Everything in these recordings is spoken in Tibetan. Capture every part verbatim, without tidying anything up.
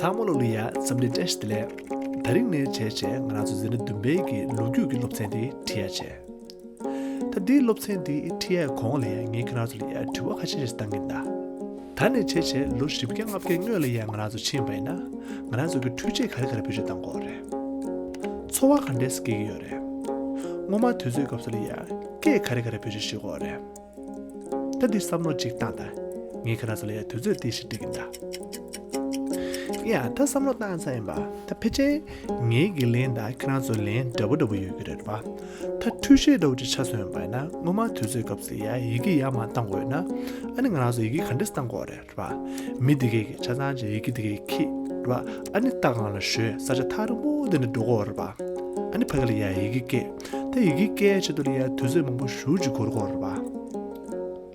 ཚང་མ་ལོ་ལ་ཡ་འཚམས་འདྲི་བཀྲ་ཤིས་བདེ་ལེགས། དེ་རིང་ནས་བྱས་བྱས་ང་རང་ཚོ་འཛིན་གྲྭ་བདུན་པའི་གི་ལོ་རྒྱུས་ཀྱི་སློབ་ཚན་འདི་ཁྲིད་ཡ་བྱས། ད་འདིའི་སློབ་ཚན་འདི་ཁྲིད་ཡ་གོང་ལ་ཡ་ངས་ཁྱེད་རང་ཚོ་ལ་ཡ་དྲི་བ་ཁ་ཤས་ཤིག་བཏང་གིན་གདའ། ད་ནས་བྱས་བྱས་ལོ་བཞི་བརྒྱ་ལྔ་བརྒྱ་སྔོན་ལ་ཡ་ང་རང་ཚོ་ཕྱིན་པ་ཡིན་ན། ང་རང་ཚོ་གི་འཕྲུལ་ཆས་ག་རེ་ག་རེ་བེད་སྤྱོད་བཏང་གི་ཡོད་རེད། འཚོ་བ་ག་འདྲས་སྐྱེལ་གི་ཡོད་རེད། སྔོན་མ་དུས་ཚོད་སྐབས་སུ་ལ་ཡ་སྐད་ག་རེ་ག་རེ་བེད་སྤྱོད་བྱེད་ཀྱི་ཡོད་རེད། ད་འདི་བསམ་བློ་གཅིག་བཏང་དང་། ངས་ཁྱེད་རང་ཚོ་ལ་ཡ་དུས་ཚོད་ཏོག་ཙམ་སྤྲད་ཀྱིན་གདའ། ཡ་ད་བསམ་བློ་བཏང་ཚར་ཡིན་པ། ད་ཕལ་ཆེར་ངའི་གི་ལན་དང་ཁྱེད་རང་ཚོའི་ལན་འདྲ་པོ་འདྲ་པོ་ཡོད་ཀྱི་རེད་པ། ད་འཕྲུལ་ཆས་འདྲ་པོ་ཅིག་ཆ་མཚོན་པ་ཡིན་ན། སྔོན་མ་དུས་ཚོད་སྐབས་སུ་ཡ་ཡི་གེ་ཡར་མར་བཏང་དགོས་ཡོད་ན། ཨ་ནི་ང་རང་ཚོ་ཡི་གེ་ག་འདྲས་བཏང་དགོས་རེད། རེད་པ། མི་དེ་གས་ཀྱིས་ཆ་ཚང་ཅིག་ཡི་གེ་དེ་གས་ཁྱེར། རེད་པ། ཨ་ནི་རྟ་སྒང་ལ་གཞོལ། ས་ཆ་ཐག་རིང་པོ་དེ་ནས་འགྲོ་དགོས་རེད་པ། ཨ་ནི་ཕ་གི་ལ་ཡ་ཡི་གེ་སྐད། ད་ཡི་གེ་སྐད་ཆེད་དུ་ལ་ཡ་དུས་ཚོད་མང་པོ་ཞེ་པོ་ཅིག་འགོར་དགོས་རེད་པ། རེད་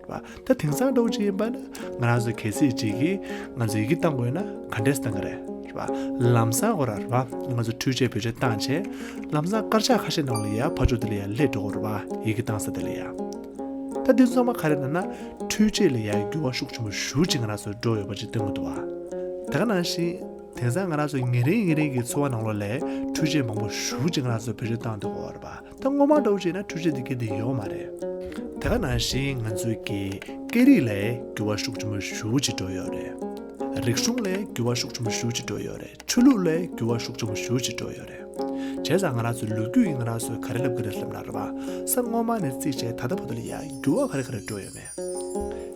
པ། ད་དེང་སང་འདྲ་པོ་ཅིག་ཡིན་པ་ན་ང་རང་ཚོ་གལ་སྲིད་ཅིག་གིས་ང་ཚོ་ཡི་གེ་བཏང་དགོས་ན་ག་འདྲས་བཏང་གི་རེད། རེད་པ། ལམ་སང་ཁོ་ར་རེད་པ། ང་ཚོ་འཕྲུལ་ཆས་བེད་སྤྱོད་བཏང་བྱས། ལམ་སང་དཀར་ཆག་ཁ་ཤས་ནང་ལ་ཡ་ཕར་ཕྱོགས་དེ་ལ་ཡ་སླེབས་འགྲོ་གི་རེད་པ། ཡི་གེ་བཏང་ས་དེ་ལ་ཡ། ད་འདི་ཚང་མ་ག་རེ་ན་ན། འཕྲུལ་ཆས་ལ་ཡ་འགྱུར་བ་ཤུགས་ཆེན་པོ་ཞེ་པོ་ཅིག་ང་རང་ཚོ་འགྲོ་ཡོད་པ་ཅིག་སྟོན་གྱི་འདུག་བ། དེ་ག་ནང་བཞིན་དེང་སང་ང་རང་ཚོ་ཉིན་རེ་ཉིན་རེ་གི་འཚོ་བ་ནང་ལོགས་ལ་འཕྲུལ་ཆས་མང་པོ་ཞེ་པོ་ཅིག་ང་རང་ཚོ་བེད་སྤྱོད་བཏང་འདུག་གོ་རེད་པ། ད་སྔོན་མ་འདྲ་པོ་བྱས་ན་འཕྲུལ་ཆས་འདི་ག་འདི་ཡོད་མ་རེད། དེ་ག་ནང་བཞིན་ང་ཚོའི་གི་སྐད་རིགས་ལ་འགྱུར་བ་ཤུགས་ཆེན་པོ་ཞེ་པོ་ཅིག་འགྲོ་ཡོད་རེད། རིག་གཞུང་ལ་འགྱུར་བ་ཤུགས་ཆེན་པོ་ཞེ་པོ་ཅིག་འགྲོ་ཡོད་རེད། ཆོས་ལུགས་ལ་འགྱུར་བ་ཤུགས་ཆེན་པོ་ཞེ་པོ་ཅིག་འགྲོ་ཡོད་རེད། བྱས་ཙང་ང་རང་ཚོའི་ལོ་རྒྱུས་ཀྱིས་ང་རང་ཚོར་ག་རེ་ལབ་ཀྱི་རེད་ལབ་ན་རེད་པ། ས་སྔོན་མ་ནས་བརྩིས་བྱས་ད་ལྟ་བར་དུ་ལ་ཡ་འགྱུར་བ་ག་རེ་ག་རེ་འགྲོ་ཡོད་མེད།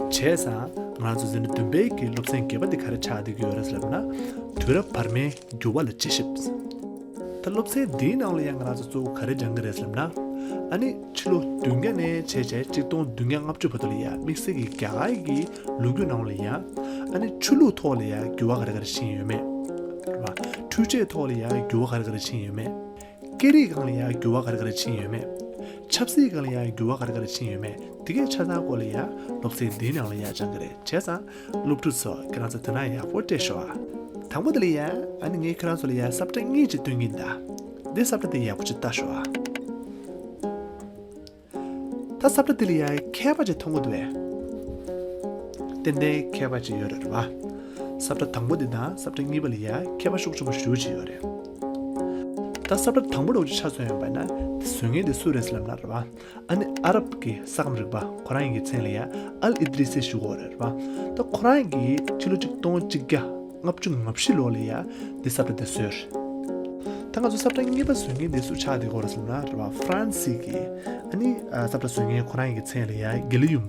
བྱས་ཙང་ང་རང་ཚོ་འཛིན་གྲྭ་བདུན་པའི་གི་སློབ་ཚན་བརྒྱད་པ་འདི་ག་རེ་ཆགས་བསྡད་ཀྱི་ཡོད་རེད་ལབ་ན། དུས་རབས་བར་མའི་འགྱུར་བ་ལ་དཔྱད་ཞིབ། ད་སློབ་ཚན་འདིའི་ནང་ལ་ཡང་ང་རང་ཚོ་གཙོ་བོ་ག་རེ་སྦྱང་གི་རེད་ལབ་ན། ཨ་ནི་ཕྱི་ལོ་བདུན་བརྒྱ་ནས་བྱས་བྱས་གཅིག་སྟོང་བདུན་བརྒྱ་ལྔ་བཅུ་བར་དུ་ལ་ཡ་དམིགས་བསལ་གྱི་རྒྱ་གར་གྱི་ལོ་རྒྱུས་ནང་ལ་ཡ། ཨ་ནི་ཆོས་ལུགས་ཐོག་ལ་ཡ་འགྱུར་བ་ག་རེ་ག་རེ་ཕྱིན་ཡོད་མེད། རེད་པ། འཕྲུལ་ཆས་ཐོག་ལ་ཡ་འགྱུར་བ་ག་རེ་ག་རེ་ཕྱིན་ཡོད་མེད། སྐད་རིགས་སྒང་ལ་ཡ་འགྱུར་བ་ག་རེ་ག་རེ་ཕྱིན་ཡོད་མེད། ཆབ་སྲིད་སྒང་ལ་ཡ་འགྱུར་བ་ག་རེ་ག་རེ་ཕྱིན་ཡོད་མེད། དེ་གའི་ཆ་ཚང་སྐོར་ལ་ཡ་སློབ་ཚན་འདིའི་ནང་ལ་ཡ་སྦྱང་གི་རེད། བྱས་ཙང་སློབ་ཕྲུག་ཚོ་ཁྱེད་རང་ཚོ་དོ་སྣང་ཡག་པོ་སྤྲད་ཤོག་ཨ། དང་པོ་དེ་ལ་ཡ་ཨ་ནི་ངས་ཁྱེད་རང་ཚོ་ལ་ཡ་ས་བཀྲ་གཉིས་ཅིག་སྟོན་གྱིན་གདའ། འདི་ས་བཀྲ་དེ་ཡག་པོ་ཅིག་ལྟ་ཤོག་ཨ། ད་ས་བཀྲ་དེ་ལ་ཡ་ཁྱད་པར་ཅིག་མཐོང་གི་འདུག་པས། ཏན་ཏན་ཁྱད་པར་ཅིག་ཡོད་རེད་པ། ས་བཀྲ་དང་པོ་དེ་དང་ས་བཀྲ་གཉིས་པ་ལ་ཡ་ཁྱད་པར་ཤུགས་ཆེན་པོ་ཞེ་པོ་ཅིག་ཡོད་རེད། ད་ས་བཀྲ་དང་པོ་འདྲ་པོ་ཅིག་ཆ་མཚོན་ཡོང་པ་ན་དེ་བཟོ་མཁན་དེ་སུ་རེད་ལབ་ན་རེད་པ། ཨ་ནི་ཨ་རབ་ཀྱི་ས་ཁམས་རིག་པ་ཁོ་རང་གི་མཚན་ལ་ཡ་ཨལ་ཨི་དྲི་སི་ཞུ་གི་ཡོད་རེད་པ། ད་ཁོ་རང་གིས་ཕྱི་ལོ་གཅིག་སྟོང་གཅིག་བརྒྱ་ལྔ་བཅུ་ང་བཞི་ལོ་ལ་ཡ་འདི་ས་བཀྲ་དེ་བཟོས་རེད། ད་ང་ཚོ་ས་བཀྲ་གཉིས་པ་བཟོ་མཁན་དེ་སུ་ཆགས་བསྡད་ཀྱི་ཡོད་རེད་ཟེར་ན་རེད་པ། ཧྥ་རན་སི་གི་ཨ་ནི་ས་བཀྲ་བཟོ་མཁན་ཁོ་རང་གི་མཚན་ལ་ཡ་གི་ལི་ཡུམ།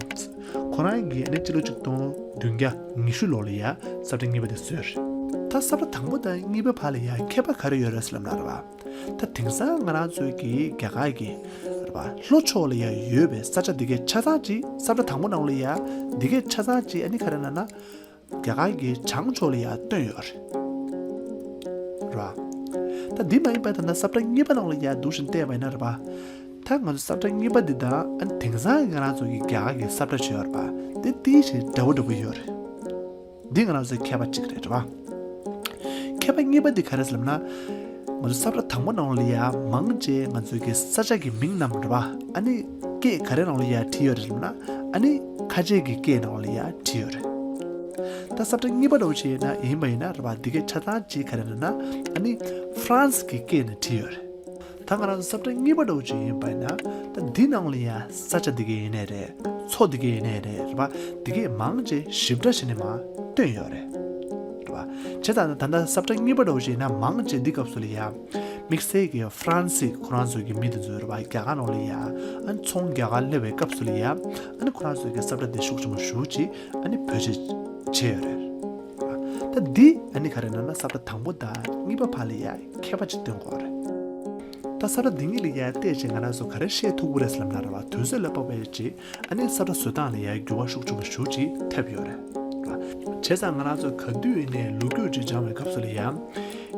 ཁོ་རང་གིས་ཨ་ནི་ཕྱི་ལོ་གཅིག་སྟོང་བདུན་བརྒྱ་ཉི་ཤུ་ལོ་ལ་ཡ་ས་བཀྲ་གཉིས་པ་དེ་བཟོས་རེད། ད་ས་བཀྲ་དང་པོ་དང་གཉིས་པ་བར་ལ་ཡ་ཁྱད་པར་ག་རེ་ཡོད་རེད་ཟེར་ལབ་ན་རེད་པ། ད་དེང་སང་ང་རང་ཚོའི་གི་རྒྱ་གར་གྱི་རེད་པ་ལྷོ་ཕྱོགས་ལ་ཡ་ཡོད་པའི་ས་ཆ་འདི་གའི་ཆ་ཚང་ཅིག་ས་བཀྲ་དང་པོ་ནང་ལ་ཡ་འདི་གའི་ཆ་ཚང་ཅིག་ཨ་ནི་ག་རེ་ན་ན། རྒྱ་གར་གྱི་བྱང་ཕྱོགས་ལ་ཡ་བཏོན་ཡོད་རེད། རེད་པ། ད་འདི་མ་ཡིན་པ་ད་ལྟ་ས་བཀྲ་གཉིས་པ་ནང་ལ་ཡ་འདུག་བཞིན་བལྟས་པ་ཡིན་ན་རེད་པ། ད་ང་ཚོ་ས་བཀྲ་གཉིས་པ་འདི་དང་ཨ་ནི་དེང་སང་ང་རང་ཚོ་གི་རྒྱ་གར་གྱི་ས་བཀྲ་ཅིག་ཡོད་རེད་པ། འདི་ཏིག་ཙམ་འདྲ་པོ་འདྲ་པོ་ཡོད་རེད། འདི་ང་རང་ཚོའི་ཁྱད་པར་གཅིག་རེད། རེད་པ། ཁྱད་པར་གཉིས་པ་འདི་ག་རེ་ཟེར་ལབ་ན། ང་ཚོ་ས་བཀྲ་དང་པོ་ནང་ལ་ཡ་མང་ཆེ་ང་ཚོའི་གི་ས་ཆ་གི་མིང་རྣམས་རེད་པ། ཨ་ནི་སྐད་ག་རེ་ནང་ལ་ཡ་བྲིས་ཡོད་རེད་ཟེར་ན། ཨ་ནི་ཁ་ཆེ་གི་སྐད་ནང་ལ་ཡ་བྲིས་ཡོད་རེད། ད་ས་བཀྲ་གཉིས་པ་འདྲ་པོ་ཅིག་ཡིན་ན་ཡིན་པ་ཡིན་ན་རེད་པ། འདི་གའི་ཆ་ཚང་ཅིག་ག་རེ་ན་ན། ཨ་ནི་ཧྥ་རན་སི་གི་སྐད་ནས་བྲིས་ཡོད་རེད། ད་ང་རང་ཚོ་ས་བཀྲ་གཉིས་པ་འདྲ་པོ་ཅིག་ཡིན་པ་ཡིན་ན། ད་འདི་ནང་ལ་ཡ་ས་ཆ་འདི་གའི་ཡིན་ནའི་རེད། མཚོ་འདི་གའི་ཡིན་ནའི་རེད། རེད་པ། འདི་གའི་མང་ཆེ་ཞིབ་ཕྲ་བྱས་ནས་མར་བཏོན་ཡོད་རེད། རེད་པ། བྱས་ཙང་ད་ལྟ་ས་བཀྲ་གཉིས་པ་འདྲ་པོ་ཅིག་ཡིན་ན་མང་ཆེ་འདི་སྐབས་སུ་ལ་ཡ། དམིགས་བསལ་གྱི་ཧྥ་རན་སི་ཁོ་རང་ཚོའི་གི་མི་དེ་ཚོ་རེད་པ། རྒྱ་གར་ནང་ལ་ཡ་ཨ་ནི་ཚོང་རྒྱག་གར་སླེབས་པའི་སྐབས་སུ་ལ་ཡ། ཨ་ནི་ཁོ་རང་ཚོའི་གི་ས་བཀྲ་དེ་ཤུགས་ཆེན་པོ་ཞེ་པོ་ཅིག་ཨ་ནི་བེད་སྤྱོད་བྱས་ཡོད་རེད། ད་འདི་ཨ་ནི་ག་རེ་ན་ན་ས་བཀྲ་དང་པོ་དང་གཉིས་པ་བར་ལ་ཡ་ཁྱད་པར་ཅིག་སྟོན་གྱི་ཡོད་རེད། ད་ས་བཀྲ་འདི་གཉིས་ལ་ཡ་བལྟས་བྱས་ང་རང་ཚོ་ག་རེ་ཤེས་ཐུབ་ཀྱི་རེད་ཟེར་ལབ་ན་རེད་པ། དུས་ཚོད་ལ་དཔག་པའི་ཅིག་ཨ་ནི་ས་བཀྲ་བཟོ་སྟངས་ལ་ཡ་འགྱུར་བ་ཤུགས་ཆེན་པོ་ཞེ་པོ་ཅིག་ཐེབས་ཡོད་རེད། བྱས་ཙང་ང་རང་ཚོ་ག་དུས་ཡིན་ནའི་ལོ་རྒྱུས་ཅིག་སྦྱང་བའི་སྐབས་སུ་ལ་ཡ།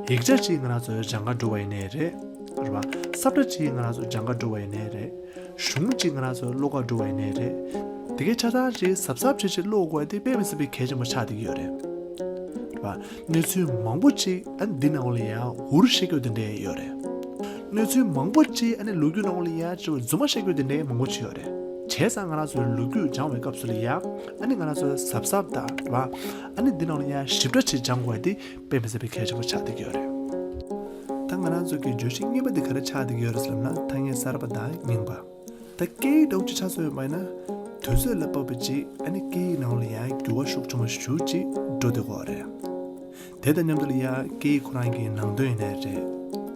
ཡིག་ཆ་ཅིག་ང་རང་ཚོ་སྦྱང་གར་འགྲོ་བ་ཡིན་ནའི་རེད། རེད་པ། ས་བཀྲ་ཅིག་ང་རང་ཚོ་སྦྱང་གར་འགྲོ་བ་ཡིན་ནའི་རེད། གཞུང་གཅིག་ང་རང་ཚོ་ཀློག་གར་འགྲོ་བ་ཡིན་ནའི་རེད། དེ་གའི་ཆ་ཚང་ཅིག་གཟབ་གཟབ་བྱས་བྱས་ཀློག་དགོས་དེ་དཔེ་མི་སྲིད་པའི་གལ་ཆེན་པོ་ཆགས་བསྡད་ཀྱི་ཡོད་རེད། རེད་པ། གནས་ཚུལ་མང་པོ་ཅིག་ཨ་ནི་འདི་ནང་ལ་ཡང་འུར་བཤད་རྒྱུ་དེ་འདྲ་ཡོད་རེད། གནས་ཚུལ་མང་པོ་ཅིག་ཨ་ནི་ལོ་རྒྱུས་ནང་ལ་ཡང་ཅིག་རྫུན་མ་བཤད་རྒྱུ་དེ་འདྲ་མང་པོ་ཅིག་ཡོད་རེད། བྱས་ཙང་ང་རང་ཚོའི་ལོ་རྒྱུས་སྦྱང་བའི་སྐབས་སུ་ལ་ཡ། ཨ་ནི་ང་རང་ཚོའི་གཟབ་གཟབ་དང་རེད་བ། ཨ་ནི་འདི་ནང་ལ་ཡ་ཞིབ་ཕྲ་ཅིག་སྦྱང་དགོས་ཡ་དེ་དཔེ་མི་སྲིད་པའི་གལ་ཆེན་པོ་ཆགས་བསྡད་ཀྱི་ཡོད་རེད། ད་ང་རང་ཚོ་གི་བརྗོད་གཞི་གཉིས་པ་འདི་ག་རེ་ཆགས་བསྡད་ཀྱི་ཡོད་རེད་ཟེར་ན། ཐ་སྙད་གསར་པ་དང་རྙིང་པ། ད་སྐད་ཡིག་འདྲ་བོ་ཅིག་ཆགས་སོང་ཡོད་པ་ཡིན་ན། དུས་ཚོད་ལ་བབས་པ་ཅིག་ཨ་ནི་སྐད་ཡིག་ནང་ལ་ཡང་འགྱུར་བ་ཤུགས་ཆེན་པོ་ཞེ་པོ་ཅིག་འགྲོ་བསྡད་ཀྱི་ཡོད་རེད། དེ་དང་མཉམ་དུ་ལ་ཡང་སྐད་ཡིག་ཁོ་རང་གི་ནང་དོན་ཡིན་ནའི་རེད།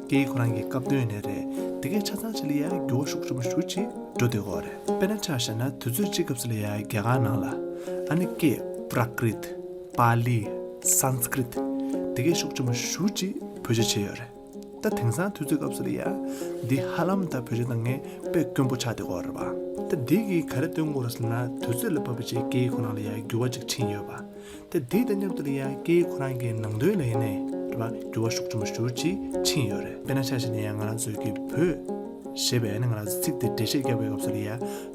སྐད་ཡིག་ཁོ་རང་གི་སྐབས་དོན་ཡིན་ནའི་རེད། དེ་གའི་ཆ་ཚང་ཅིག་ལ་ཡང་འགྱུར་བ་ཤུགས་ཆེན་པོ་ཞེ་པོ་ཅིག་འགྲོ་བསྡད་ཀྱི་ཡོད་རེད། དཔེར་ན་ཆ་བཞག་ན་དུས་ཚོད་གཅིག་སྐབས་སུ་ལ་ཡང་རྒྱ་གར་ནང་ལ་ཨ་ནི་སྐད་པྲ་ཀྲིད། པཱ་ལི། སཾ་སྐྲྀཏ། དེ་གའི་ཤུགས་ཆེན་པོ་ཞེ་པོ་ཅིག་བེད་སྤྱོད་བྱས་ཡོད་རེད། ད་དེང་སང་དུས་ཚོད་སྐབས་སུ་ལ་ཡ། འདི་ཧ་ལམ་ད་བེད་སྤྱོད་གཏོང་མཁན་དཔེ་དཀོན་པོ་ཆགས་བསྡད་ཀྱི་ཡོད་རེད་པ། ད་འདི་གིས་ག་རེ་སྟོན་གྱི་ཡོད་རེད་ཟེར་ན། དུས་ཚོད་ལ་བབས་པ་ཅིག་སྐད་ཡིག་ཁོ་རང་ལ་ཡ་འགྱུར་བ་ཅིག་ཕྱིན་ཡོད་པ། ད་འདི་དང་མཉམ་དུ་ལ་ཡ་སྐད་ཡིག་ཁོ་རང་གི་ནང་དོན་ལ་ཡིན་ནའི་རེད་པ། འགྱུར་བ་ཤུགས་ཆེན་པོ་ཞེ་པོ་ཅིག་ཕྱིན་ཡོད་རེད། དཔེར་ན་ཆ་བཞག་ན་ཡ་ང་རང་ཚོའི་གི་བོད་ཞེས་པའི་ཨ་ནི་ང་རང་ཚོ་ཚིག་དེ་འགྲེལ་བཤད་རྒྱབ་པའི་སྐབས་སུ་ལ་ཡ།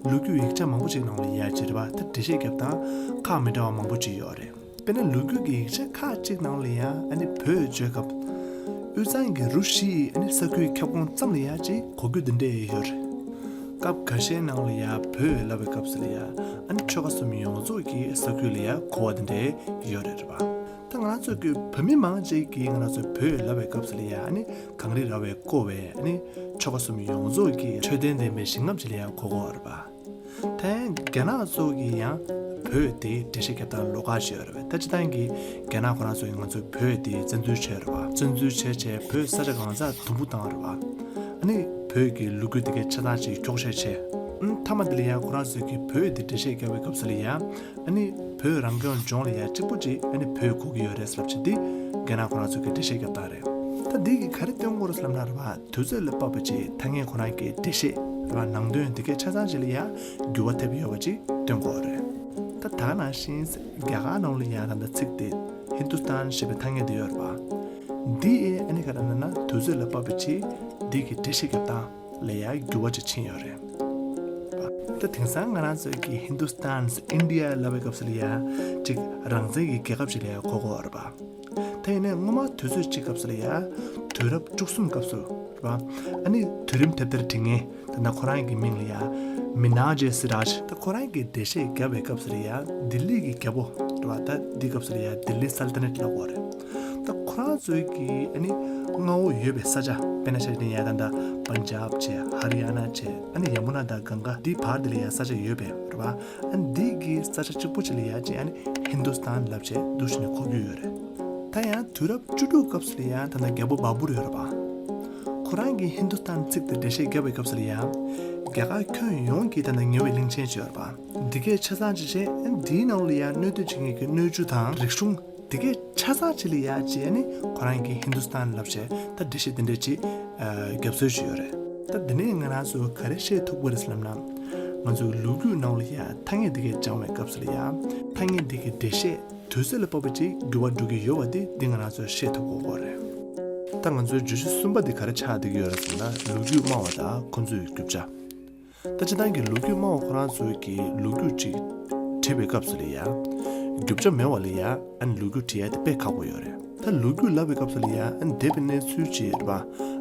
ལོ་རྒྱུས་ཡིག་ཆ་མང་པོ་ཅིག་ནང་ལ་ཡ་ཅིག་རེད་པ། ད་འགྲེལ་བཤད་རྒྱབ་སྟངས་ཁག་མི་འདྲ་བ་མང་པོ་ཅིག་ཡོད་རེད། དཔེར་ན་ལོ་རྒྱུས་ཀྱི་ཡིག་ཆ་ཁག་ཅིག་ནང་ལ་ཡང་ཨ་ནི་བོད་བརྗོད་སྐབས། དབུས་གཙང་གི་རུ་བཞི་ཡི་ཨ་ནི་ས་ཁུལ་ཁྱབ་ཁོངས་ཙམ་ལ་ཡང་ཅིག་གོ་རྒྱུ་འདི་འདྲས་ཡོད་རེད། སྐབས་འགའ་ཤས་ནང་ལ་ཡང་བོད་ལབ་པའི་སྐབས་སུ་ལ་ཡང་ཨ་ནི་ཆོལ་ཁ་གསུམ་ཡོངས་རྫོགས་ཀྱི་ས་ཁུལ་ལ་ཡང་གོ་བ་འདི་འདྲས་ཡོད་རེད་རེད་པ། ད་ང་རང་ཚོ་གི་བོད་མི་མང་ཅིག་གིས་ང་རང་ཚོ་བོད་ལབ་པའི་སྐབས་སུ་ལ་ཡང་ཨ་ནི་གངས་རི་ར་བས་བསྐོར་བའི་ཨ་ནི་ཆོལ་ཁ་གསུམ་ཡོངས་རྫོགས་ཀྱི་འཕྲོད་བསྟེན་ལྡན་པའི་ཞིང་ཁམས་ཅིག་ལ་ཡང་གོ་གོ་བ་རེད་པ། ད་རྒྱ་ནག་ཚོ་གིས་ཡང་བོད་དེ་འགྲེལ་བཤད་རྒྱབ་སྟངས་ལོགས་ཀ་ཞིག་ཡོད་རེད་པ། ད་སྤྱིར་བཏང་གི་རྒྱ་ནག་ཁོ་རང་ཚོ་གིས་ང་ཚོ་བོད་དེ་བཙན་འཛུལ་བྱས་རེད་པ། བཙན་འཛུལ་བྱས་བྱས་བོད་ས་ཆ་གང་ས་དུམ་བུ་བཏང་རེད་པ། ཨ་ནི་བོད་ཀྱི་ལོ་རྒྱུས་དེ་གའི་ཆ་ཚང་ཞིག་འཁྱོག་བཤད་བྱས། ཨ་ནི་མཐའ་མ་དེ་ལ་ཡང་ཁོ་རང་ཚོ་གིས་བོད་དེ་འགྲེལ་བཤད་རྒྱབ་པའི་སྐབས་སུ་ལ་ཡང་ཨ་ནི་བོད་རང་སྐྱོང་ལྗོངས་ལ་ཡང་གཅིག་པུ་ཅིག་ཨ་ནི་བོད་གོ་གི་ཡོད་རེད་ལབ་བྱས་དེ་རྒྱ་ནག་ཁོ་རང་ཚོ་གིས་འགྲེལ་བཤད་རྒྱབ་སྟངས་རེད། ད་འདི་གིས་ག་རེ་སྟོན་གྱི་ཡོད་རེད་ལབ་ན་རེད་པ། དུས་ཚོད་ལ་བབས་པ་ཅིག་ཐ་སྙད་ཁོ་རང་གི་འགྲེལ་བཤད་རེད་པ། ནང་དོན་དེ་གའི་ཆ་ཚང་ཅིག་ལ་ཡང་འགྱུར་བ་ཐེབས་ཡོད་པ་ཅིག་སྟོན་གྱི་ཡོད་རེད། ད་ད་ག་ནང་བཞིན་རྒྱ་གར་ནང་ལ་ཡང་ད་ལྟ་ཚིག་དེ་ཧིན་དུ་སྟན་ཞེས་པའི་ཐ་སྙད་དེ་ཡོད་རེད་པ། འདི་ཨེ་ཨ་ནི་ག་རེ་ལབ་ན་དུས་ཚོད་ལ་བབས་པ་ཅིག་འདི་གི་འགྲེལ་བཤད་རྒྱབ་སྟངས་ལ་ཡང་འགྱུར་བ་ཅིག་ཕྱིན་ཡོད་རེད། ད་དེང་སང་ང་རང་ཚོའི་གི་ཧིན་དུ་སྟན་ཨིན་ཌི་ཡ་ལབ་པའི་སྐབས་སུ་ལ་ཡང་ཅིག་རང་བཙན་གྱི་རྒྱལ་ཁབ་ཅིག་ལ་ཡང་གོ་གོ་བ་རེད་པ། དེ་ཡིན་ནའི་སྔོན་མ་དུས་ཚོད་གཅིག་སྐབས་སུ་ལ་ཡ། དུས་རབས་བཅུ་གསུམ་སྐབས་སུ་རེད་པ། ཨ་ནི་དུས་རིམ་དེབ་ཐེར་འབྲི་མཁན་ད་ལྟ་ཁོ་རང་གི་མིང་ལ་ཡ། མི་ན་ཇེ་སི་རཱཇ། ད་ཁོ་རང་གིས་འགྲེལ་བཤད་བརྒྱབ་པའི་སྐབས་སུ་ལ་ཡ་ལྡི་ལི་གི་རྒྱལ་པོ་རེད་པ། ད་འདི་སྐབས་སུ་ལ་ཡ་ལྡི་ལི་སལ་ཏ་ནེཊ་ལབ་དགོས་རེད། ད་ཁོ་རང་ཚོའི་གི་ཨ་ནི་མངའ་འོག་ཡོད་པའི་ས་ཆ། དཔེར་ན་ཆ་བཞག་ན་ཡ་ད་ལྟ་པན་ཇབ་བྱས་ཧ་རི་ཡ་ན་བྱས་ཨ་ནི་ཡ་མུ་ན་དང་གངྒཱ་འདི་བར་དེ་ལ་ཡ་ས་ཆ་ཡོད་པའི་རེད་པ། ཨ་ནི་འདི་གི་ས་ཆ་གཅིག་པུ་ཅིག་ལ་ཡ་ཅིག་ཨ་ནི་ཧིན་དུ་སྟན་ལབ་བྱས་འདུག་སེ་ནས་གོ་རྒྱུ་ཡོད་རེད། ད་ཡང་དུས་རབས་བཅུ་དྲུག་སྐབས་སུ་ལ་ཡང་ད་ལྟ་རྒྱལ་པོ་བཱ་བུར་ཡོད་རེད་པ། ཁོ་རང་གིས་ཧིན་དུ་སྟན་ཚིག་དེ་འགྲེལ་བཤད་བརྒྱབ་པའི་སྐབས་སུ་ལ་ཡང་། རྒྱ་གར་ཁྱོན་ཡོངས་ཀྱི་ད་ལྟ་ཉེ་བའི་གླིང་ཆེན་ཞིག་ཡོད་རེད་པ། འདི་གས་ཆ་ཚང་ཅིག་བྱས་འདིའི་ནང་ལ་ཡང་གནོད་འདོད་བྱེད་མཁན་གྱི་སྣོད་བཅུད་དང་རིག་གཞུང་། འདི་གས་ཆ་ཚང་ཅིག་ལ་ཡ་བྱས་ནས་ཁོ་རང་གིས་ཧིན་དུ་སྟན་ལབ་བྱས་ད་འགྲེལ་བཤད་འདི་འདྲས་ཅིག་བརྒྱབ་སྲོལ་ཞིག་ཡོད་རེད། ད་འདི་ནས་ང་རང་ཚོས་ག་རེ་ཤེས་ཐུབ་ཀྱི་རེད་ཟེར་ལབ་ན། ང་ཚོའི་ལོ་རྒྱུས་ནང་ལ་ཡ་ཐ་སྙད་འདི་གས་སྦྱང་བའི་སྐབས་སུ་ལ་ཡ་ཐ་སྙད་འདི་གི་འགྲེལ་བཤད་དུས་ཚོད་ལ་བབས་པ་ཅིག་འགྱུར་བ་འགྲོ་གི་ཡོད་པ་འདི་འདི་ང་རང་ཚོས་ཤེས་ཐུབ་དགོས་ཀྱི་རེད། ད་ང་ཚོའི་བརྗོད་གཞི་གསུམ་པ་འདི་ག་རེ་ཆགས་བསྡད་ཀྱི་ཡོད་རེད་ཟེར་ན་ལོ་རྒྱུས་སྨྲ་བ་དང་ཁོ་ཚོའི་རྒྱུ་ཆ། ད་སྤྱིར་བཏང་གི་ལོ་རྒྱུས་སྨྲ་བ་ཁོ་རང་ཚོའི་གི་ལོ་རྒྱུས་ཅིག་བྲིས་པའི་སྐབས་སུ་ལ་ཡ། རྒྱུ་ཆ་མེད་པ་ལ་ཡ་ཨ་ནི་ལོ་རྒྱུས་བྲིས་ཡ་དེ་དཔེ་ཁག་པོ་ཡོད་རེད། ད་ལོ་རྒྱུས་ལབ་པའི་སྐབས་སུ་ལ་ཡ་ཨ་ནི་འདས་པའི་གནས་ཚུལ་ཅིག་རེད་པ།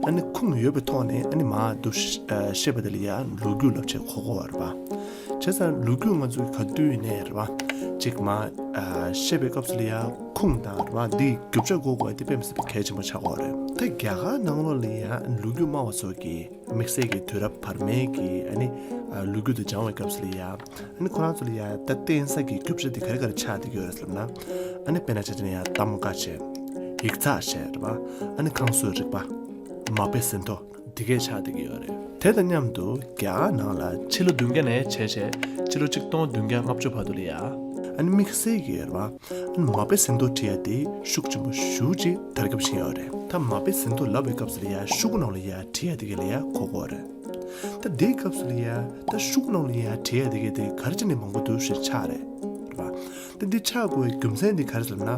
ཨ་ནི་ཁུངས་ཡོད་པའི་ཐོག་ནས་ཨ་ནི་མར་འདུག་བཤད་པ་དེ་ལ་ཡ་ལོ་རྒྱུས་ལབ་བྱས་གོ་གོ་བ་རེད་པ། བྱས་ཙང་ལོ་རྒྱུས་ང་ཚོས་ག་དུས་ནས་རེད་པ། ཅིག་མར་བཤད་པའི་སྐབས་སུ་ལ་ཡ་ཁུངས་དང་རེད་པ་འདི་རྒྱུ་ཆ་དགོས་དགོས་དེ་དཔེ་མི་སྲིད་པའི་གལ་ཆེན་པོ་ཆགས་ཀྱི་ཡོད་རེད། ད་རྒྱ་གར་ནང་ལོགས་ལ་ཡ་ལོ་རྒྱུས་སྨྲ་བ་ཚོ་གིས། དམིགས་བསལ་གྱི་དུས་རབས་བར་མའི་གི་ཨ་ནི་ལོ་རྒྱུས་དེ་སྦྱང་བའི་སྐབས་སུ་ལ་ཡ། ཨ་ནི་ཁོ་རང་ཚོ་ལ་ཡ་ད་བསྟན་ས་གི་རྒྱུ་ཆ་དེ་ག་རེ་ག་རེ་ཆགས་བསྡད་ཀྱི་ཡོད་རེད་ཟེར་ན། ཨ་ནི་དཔེར་ན་ཆ་བཞག་ན་ཡ་གདམ་ག་བྱས། ཡིག་ཚགས་བྱས་རེད་པ། ཨ་ནི་ཁང་བཟོའི་རིག་པ། མ་དཔེ་ཟིན་ཐོ། འདི་གས་ཆགས་བསྡད་ཀྱི་ཡོད་རེད། དེ་དང་མཉམ་དུ་རྒྱ་གར་ནང་ལ་ཕྱི་ལོ་བདུན་བརྒྱ་ནས་བྱས་བྱས་ཕྱི་ལོ་ཆིག་སྟོང་བདུན་བརྒྱ་ལྔ་བཅུ་བར་དུ་ལ་ཡ། ཨ་ནི་དམིགས་བསལ་གྱི་རེད་པ། མ་དཔེ་ཟིན་ཐོ་བྲིས་ཡ་དེ་ཤུགས་ཆེན་པོ་ཞེ་པོ་ཅིག་དར་ཁྱབ་ཕྱིན་ཡོད་རེད། ད་མ་དཔེ་ཟིན་ཐོ་ལབ་པའི་སྐབས་སུ་ལ་ཡ་ཤོག་གུ་ནང་ལ་ཡ་བྲིས་ཡ་དེ་ག་ལ་ཡ་གོ་གོ་རེད། ད་དེའི་སྐབས་སུ་ལ་ཡ་ད་ཤོག་གུ་ནང་ལ་ཡ་བྲིས་ཡ་དེ་ག་དེ་ག་རེ་བྱས་ནས་མང་པོ་འདུག་ཞེས་ཆགས་རེད། རེད་པ། ད་འདི་ཆགས་དགོས་པའི་རྒྱུ་མཚན་འདི་ག་རེ་ཟེར་ན།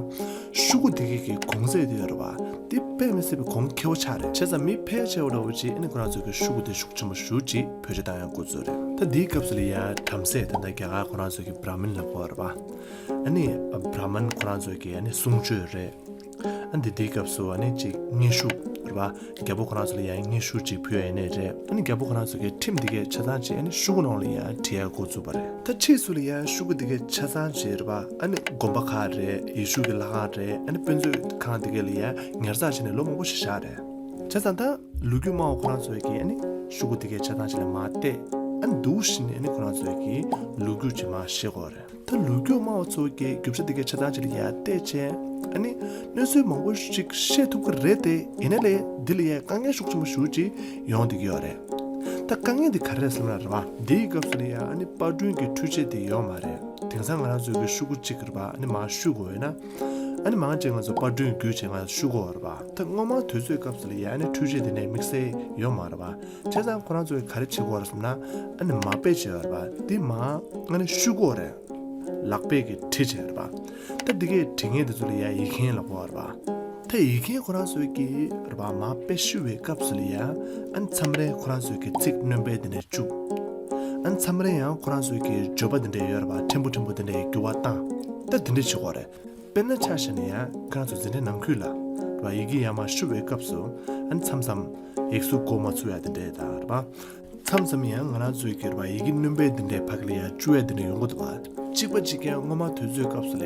ཤོག་གུ་དེ་ག་གི་གོང་ཚད་དེ་ཡོད་རེད་པ། དེ་དཔེ་མི་སྲིད་པའི་གོང་ཁེ་པོ་ཆགས་རེད། བྱས་ཙང་མི་ཕལ་ཆེ་བ་འདྲ་བོ་ཅིག་ཨ་ནི་ཁོ་རང་ཚོ་གི་ཤོག་གུ་དེ་ཤུགས་ཆེན་པོ་ཞེ་པོ་ཅིག་བེད་སྤྱོད་བཏང་ཡ་འགོ་བཙུགས་རེད། ད་འདིའི་སྐབས་སུ་ལ་ཡ་བྲམ་ཟེ་ད་ལྟ་རྒྱ་གར་ཁོ་རང་ཚོ་གི་བྲ་མིན་ལབ་ཀྱི་ཡོད་རེད་པ། ཨ་ནི་བྲ་མིན་ཁོ་རང་ཚོ་གི་ཨ་ནི་གསུང་ཆོས་རེད། ཨ་འདི་དེའི་སྐབས་སུ་ཨ་ནི་ཅིག་སྙན་ཞུ་རེད་པ། རྒྱལ་པོ་ཁོ་རང་ཚོ་ལ་ཡང་སྙན་ཞུ་ཅིག་ཕུལ་ཡ་ཡིན་ནའི་རེད། ཨ་ནི་རྒྱལ་པོ་ཁོ་རང་ཚོ་གི་ཁྲིམས་འདི་གའི་ཆ་ཚང་ཅིག་ཨ་ནི་ཤོག་གུ་ནང་ལ་ཡང་བྲིས་ཡ་འགོ་བཙུགས་པ་རེད། ད་ཕྱིས་སུ་ལ་ཡང་ཤོག་གུ་འདི་གའི་ཆ་ཚང་ཅིག་རེད་པ། ཨ་ནི་དགོན་པ་ཁག་རེད། ཡེ་ཤུ་གི་ལྷ་ཁང་རེད། ཨ་ནི་དཔེ་མཛོད་ཁང་འདི་གའི་ལ་ཡང་ཉར་ཚགས་བྱས་ནས་ལོ་མང་པོ་ཞིག་བཞག་རེད། བྱས་ཙང་ད་ལོ་རྒྱུས་སྨྲ་བ་ཁོ་རང་ཚོ་གིས་ཨ་ནི་ཤོག་གུ་འདི་གའི་ཆ་ཚང་ཅིག་ལ་མར་བལྟས། ཨ་ནི་འདུག་བཞིན་ཨ་ནི་ཁོ་རང་ཚོ་གིས་ལོ་རྒྱུས་ཅིག་མར་བཤད་ཀྱི་ཡོད་རེད། ད་ལོ་རྒྱུས་སྨྲ་བ་ཚོ་གིས་རྒྱུ་ཆ་འདི་གའི་ཆ་ཚང་ཅིག་ལ་ཡར་བལྟས་བྱས། ཨ་ནི་གནས་ཚུལ་མང་པོ་ཞིག་ཤེས་ཐུབ་ཀྱི་རེད་དེ། ཡིན་ནའི་ལས་འདི་ལ་ཡང་དཀའ་ངལ་ཤུགས་ཆེན་པོ་ཞེ་པོ་ཅིག་ཡོང་བསྡད་ཀྱི་ཡོད་རེད། ད་དཀའ་ངལ་འདི་ག་རེ་རེད་ཟེར་ན་རེད་པ། འདིའི་སྐབས་སུ་ལ་ཡང་ཨ་ནི་པར་སྐྲུན་གྱི་འཕྲུལ་ཆས་དེ་ཡོད་མ་རེད། དེང་སང་ང་རང་ཚོའི་གི་ཤོག་གུ་གཅིག་རེད་པ། ཨ་ནི་མར་བཤུ་དགོས་ཡོད་ན། ཨ་ནི་མང་ཆེ་ང་ཚོ་པར་སྐྲུན་བརྒྱུད་བྱས་ང་ཚོ་བཤུ་དགོས་རེད་པ། ད་སྔོན་མ་དུས་ཚོད་སྐབས་སུ་ལ་ཡང་ཨ་ནི་འཕྲུལ་ཆས་དེ་འདྲའི་དམིགས་བསལ་ཡོད་མ་རེད་པ། བྱས་ཙང་ཁོ་རང་ཚོས་ག་རེ་བྱེད་དགོས་རེད་ཟེར་ན། ཨ་ནི་མ་དཔེ་བྱས་ཡོད་རེད་པ། དེ་མར་ཨ་ནི་བཤུ་དགོས་རེད། ལག་པས་ཀྱིས་བྲིས་བྱས་རེད་པ། ད་འདི་གའི་བྲི་མཁན་དེ་ཚོ་ལ་ཡང་ཡིག་མཁན་ལབ་དགོས་རེད་པ། ད་ཡིག་མཁན་ཁོ་རང་ཚོས་ཀྱིས་རེད་པ། མར་དཔེ་བཤུ་བའི་སྐབས་སུ་ལ་ཡང་ཨ་ནི་མཚམས་རེ་ཁོ་རང་ཚོས་ཀྱིས་ཚིག་སྣོན་པ་དེ་འདྲ་བཅུག་ཨ་ནི་མཚམས་རེ་ཡང་ཁོ་རང་ཚོས་ཀྱིས་བརྗོད་པ་དེ་འདྲ་ཡོད་རེད་པ། ཕྲན་བུ་ཕྲན་བུ་དེ་འདྲ་འགྱུར་བ་བཏང་། ད་དེ་འདྲ་བྱེད་དགོས་རེད། དཔེར་ན་ཆ་བཞག་ན་ཡང་ཁོ་རང་ཚོ་འཛིན་གྲྭའི་ནང་ཁུལ་ལ་རེད་པ། ཡི་གེ་ཡར་མར་བཤུ་བའི་སྐབས་སུ་ཨ་ནི་མཚམས་མཚམས་ཡིག་གཟུགས་འགོ་མ་ཚུགས་ཡ་དེ་འདྲ་དང་རེད་པ། མཚམས་མཚམས་ཡང་ང་རང་ཚོའི་གི་རེད་པ། ཡི་གེ་སྣོན་པ་དེ་འདྲའི་ཕ་གི་ལ་ཡང་བཅུག་ཡ་དེ་འདྲ་ཡོང་གི་འདུག་པ། གཅིག་པ་གཅིག་རྐྱང་སྔོན་མ་དུས་ཚོད་སྐབས་སུ་ལ་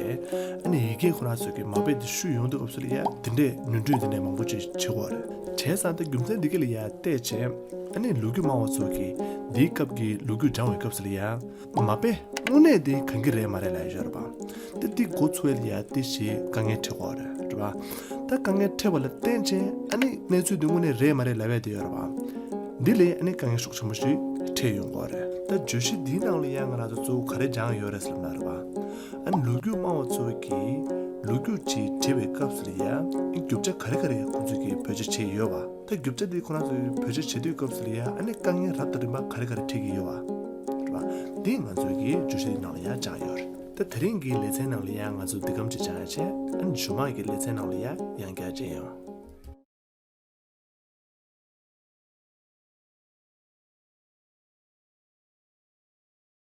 ཨ་ནི་ཡི་གེ་ཁོ་རང་ཚོའི་གི་མ་དཔེ་དེ་བཤུ་ཡོང་དུས་སྐབས་སུ་ལ་ཡང་དེ་འདྲའི་ནོར་འཁྲུལ་དེ་འདྲའི་མང་པོ་ཅིག་བྱེད་ཀྱི་ཡོད་རེད། བྱས་ཙང་ད་རྒྱུ་མཚན་འདི་ག་ལ་ཡང་བལྟས་བྱས། ཨ་ནི་ལོ་རྒྱུས་སྨྲ་བ་ཚོ་གིས་འདིའི་སྐབས་ཀྱི་ལོ་རྒྱུས་བགྲང་བའི་སྐབས་སུ་ལ་ཡང་མ་དཔེ་དངོས་གནས་དེ་གང་གི་རེད་མ་རེད་ལབ་ཡ་ཡོད་རེད་པ། ད་འདི་འགོ་ཚུགས་ཡ་ལ་ཡང་དེ་ཞིག་དཀའ་ངལ་འཕྲད་ཀྱི་ཡོད་རེད། རེད་པ། ད་དཀའ་ངལ་འཕྲད་པ་ལ་བརྟེན་བྱས་ཨ་ནི་གནས་ཚུལ་འདི་དངོས་གནས་རེད་མ་རེད་ལབ་ཡ་དེ་ཡོད་རེད་པ། འདི་ལས་ཨ་ནི་དཀའ་ངལ་ཤུགས་ཆེན་པོ་ཞིག་འཕྲད་ཡོང་གི་ཡོད་རེད། ད་བརྗོད་གཞི་འདིའི་ནང་ལ་ཡང་ང་རང་ཚོ་གཙོ་བོ་ག་རེ་སྦྱངས་ཡོད་རེད་ཟེར་ན་རེད་པ། ཨ་ནི་ལོ་རྒྱུས་སྨྲ་བ་ཚོ་གིས་ལོ་རྒྱུས་ཅིག་བྲིས་པའི་སྐབས་སུ་ལ་ཡང་རྒྱུ་ཆ་ག་རེ་ག་རེ་ཁོང་ཚོས་ཀྱིས་བེད་སྤྱོད་བྱས་ཡོད་པ། ད་རྒྱུ་ཆ་འདི་ཁོ་རང་ཚོས་བེད་སྤྱོད་བྱེད་དུས་སྐབས་སུ་ལ་ཡང་ཨ་ནི་དཀའ་ངལ་རབ་དང་རིམ་པ་ག་རེ་ག་རེ་འཕྲད་ཀྱི་ཡོད་པ། རེད་པ། འདི་ང་ཚོས་ཀྱིས་བརྗོད་གཞི་འདིའི་ནང་ལ་ཡང་སྦྱངས་ཡོད་རེད། ད་དེ་རིང་གི་ལེ་ཚན་ནང་ལ་ཡང་ང་ཚོ་འདི་གམ་ཅིག་སྦྱངས་ཡ་བྱས། ཨ་ནི་རྗེས་མ་གི་ལེ་ཚན་ནང་ལ་ཡང་ཡང་བསྐྱར་མཇལ་ཡོང་།